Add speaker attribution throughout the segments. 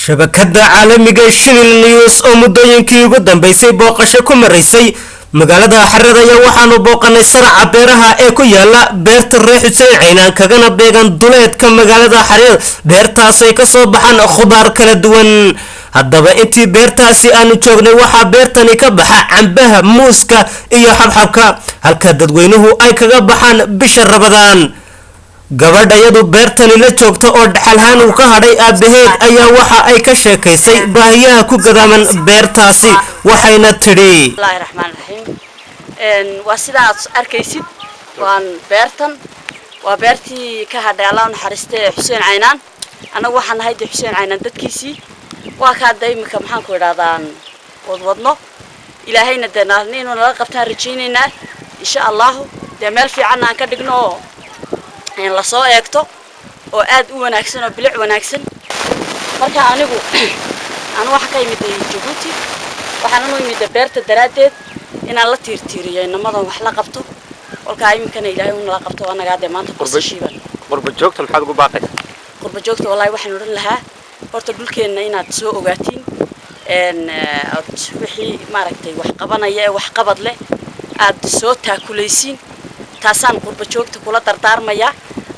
Speaker 1: Shabakadda caalamiga Shinil News oo muddooyinkii ugu dambeysay booqasho ku maraysay magaalada Xariirad ayaa waxaanu booqanay saraca beeraha ee ku yaala beerta Reer Xuseen Caynaan, kagana beegan duleedka magaalada Xariirad. Beertaasay kasoo baxaan khudaar kala duwan. Haddaba intii beertaasi aanu joognay, waxaa beertani ka baxa cambaha, muuska iyo xabxabka, halka dadweynuhu ay kaga baxaan bisha Rabadaan. Gabadha iyadu beertani la joogta oo dhaxalhaan uu ka hadhay aabaheed ayaa waxa ay ka sheekaysay baahiyaha ku gadaaman beertaasi, waxayna tidhi:
Speaker 2: Bismillahi raxmaan raxiim. Waa sida aad arkaysid, waan beertan waa beertii ka hadhay, Allah naxariiste, Xuseen Caynaan. Annagu waxaan nahay dee Xuseen Caynaan dadkiisii. Waa kaa da imika, maxaan ku idhahdaan, wadwadno. Ilaahayna dee inuu nala qabtaan rajaynaynaa, insha Allahu. Dee meel fiicanna aan ka dhigno oo lasoo eegto oo aad u wanaagsan oo bilic wanaagsan. Marka anigu anu waxaan ka imid Jabuuti, waxaan u imid beerta daraaddeed inaan la tiirtiiriyo inamadan, wax la qabto. Kolkaa iminkana Ilaahay u nala qabto, annagaa dee maanta basashiiban.
Speaker 3: Qurba joogta maxaad ugu baaqaysa?
Speaker 2: Qurba joogta, wallahi, waxaan odhan lahaa horta dhulkeenna inaad soo ogaatiin, aad wixii maaragtay wax qabanaya ee waxqabad leh aad soo taakulaysiin. Taasaan qurba joogta kula dardaarmayaa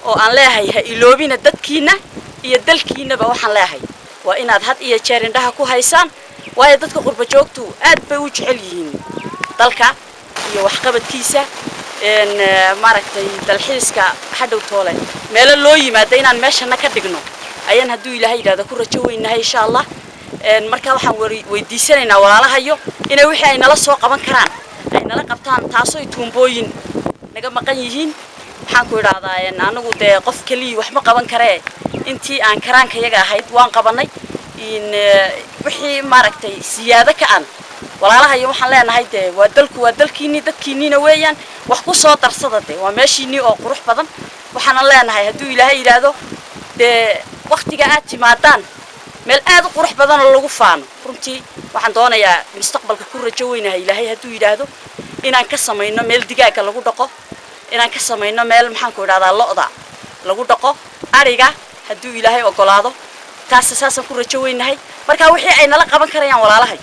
Speaker 2: oo aan leeyahay ha iloobina dadkiina iyo dalkiinaba. Waxaan leeyahay waa inaad had iyo jeer indhaha ku haysaan, waayo dadka qurba joogtu aad bay u jecel yihiin dalka iyo waxqabadkiisa. Maaragtay, dalxiiska hadhow toole meelo loo yimaado inaan meeshana ka dhigno ayaan, hadduu Ilaahay yidhahdo, ku rajo weynahay, insha Allah. Marka waxaan weydiisanaynaa walaalahayo inay wixii ay nala soo qaban karaan ay nala qabtaan, taasoo tuumbooyin naga maqan yihiin. Maxaan ku idhahdaa, anagu dee qof keliya wax ma qaban karee, intii aan karaanka yaga ahayd waan qabanay. In wixii maaragtay siyaado ka an walaalahayo waxaan leenahay dee waa dalku, waa dalkiinii, dadkiiniina weeyaan, wax ku soo darsada. Dee waa meeshiinii oo qurux badan. Waxaanan leenahay, hadduu Ilaahay yidhaahdo, dee waktiga aad timaadaan meel aad u qurux badan oo lagu faano. Runtii waxaan doonayaa mustaqbalka, ku rajo weynahay, Ilaahay hadduu yidhaahdo, inaan ka samayno meel digaagga lagu dhaqo, inaan ka samayno meel, maxaan ku idhahdaa, lo'da lagu dhaqo, ariga, hadduu Ilaahay ogolaado. Taas saasaan ku rajo weynahay. Marka wixii ay nala qaban karayaan walaalahay,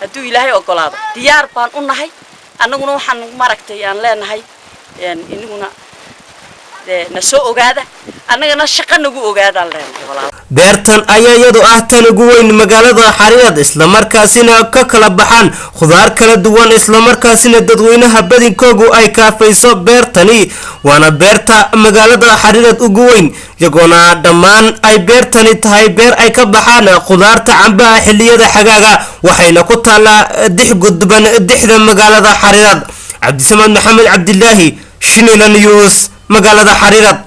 Speaker 2: hadduu Ilaahay ogolaado, diyaar baan u nahay. Annaguna waxaan maaragtay aan leenahay, iniguna dee na soo ogaada, annagana shaqo nagu ogaadaan leenahay, walaal.
Speaker 1: Beertan ayaa iyadu ah tan ugu weyn magaalada Xariirad, islamarkaasina ka kala baxaan khudaar kala duwan, islamarkaasina dadweynaha badinkoogu ay kaafayso beertani. Waana beerta magaalada Xariirad ugu weyn, iyagoona dhammaan ay beertani tahay beer ay ka baxaan khudaarta cambaha xiliyada xagaaga, waxayna ku taallaa dix gudban dixda magaalada Xariirad. Cabdisamad Maxamed Cabdilaahi, Shinila News, magaalada Xariirad.